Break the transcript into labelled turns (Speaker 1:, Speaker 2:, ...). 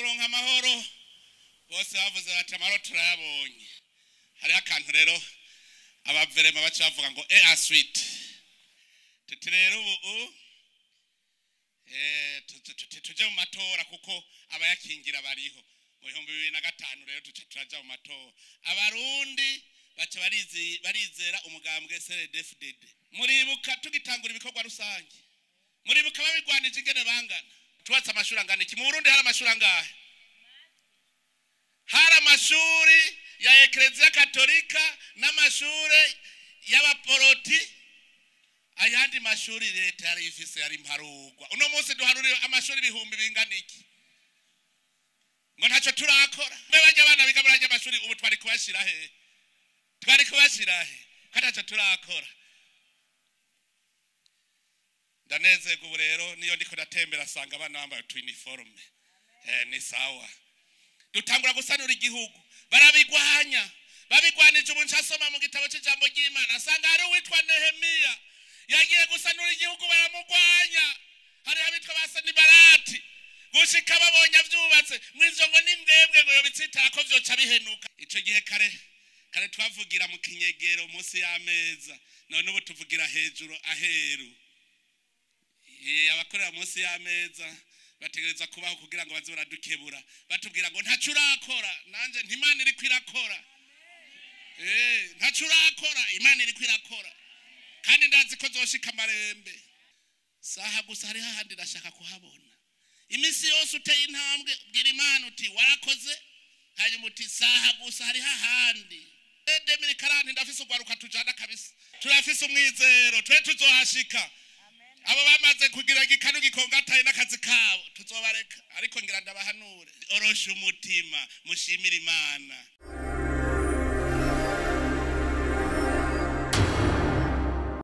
Speaker 1: Kuronka amahoro, bose bavuze bati amahoro turayabonye. Hariho akantu rero abaverema baca bavuga ngo et ensuite, tuti rero ubu tuje mu matora kuko abayakingira bariho. Mu 2005 rero tuca turaja mu matora, Abarundi baca barizera umugambwe CNDD-FDD. Muribuka tugitangura ibikorwa rusange, muribuka babigwanije ingene bangana. Tubatse amashuri angana iki mu Burundi? Hari amashuri angahe? Hari amashuri ya Eklezia Katolika n'amashuri y'abaporoti, ayandi mashuri leta yari ifise yari mparugwa. Uno munsi duharurira amashuri ibihumbi bingana iki, ngo ntacyo turakora. Mbe bajya abana biga muri ajya amashuri ubu twari kubashira he? Twari kubashira he ko ntacyo turakora? Ndanezerwa ubu rero niyo ndiko ndatembera asanga abana bambaye utu uniforme. Ni sawa. Dutangura gusanura igihugu, barabigwanya, babigwanije. Ubu nshasoma mu gitabo cy'ijambo ry'Imana asanga hari uwitwa Nehemiya yagiye gusanura igihugu, baramugwanya. Hariho abitwa ba Sanibarati, gushika babonye avyubatse mw'ivyo ngo nimbwebwe ngo yobitsitara ko vyoca bihenuka. Ico gihe kare kare twavugira mu kinyegero munsi y'ameza, none ubu tuvugira hejuru aheru. Abakorera munsi y'ameza bategereza kubaho kugira ngo baze baradukebura, batubwira ngo ntaco urakora. Nanje nti Imana iriko irakora. Ntaco urakora, Imana iriko irakora, kandi ndazi ko zoshika amarembe. Saha gusa hariho ahandi ndashaka kuhabona. Iminsi yose uteye intambwe, ubwira Imana uti warakoze, hanyuma uti saha gusa hariho ahandi. 2040 ndafise urwaruka tujana kabisa, turafise umwizero, twe tuzohashika. Abo bamaze kugira igikanu gikongataye n'akazi kabo tuzobareka, ariko ngira ndabahanure, oroshe umutima, mushimire Imana.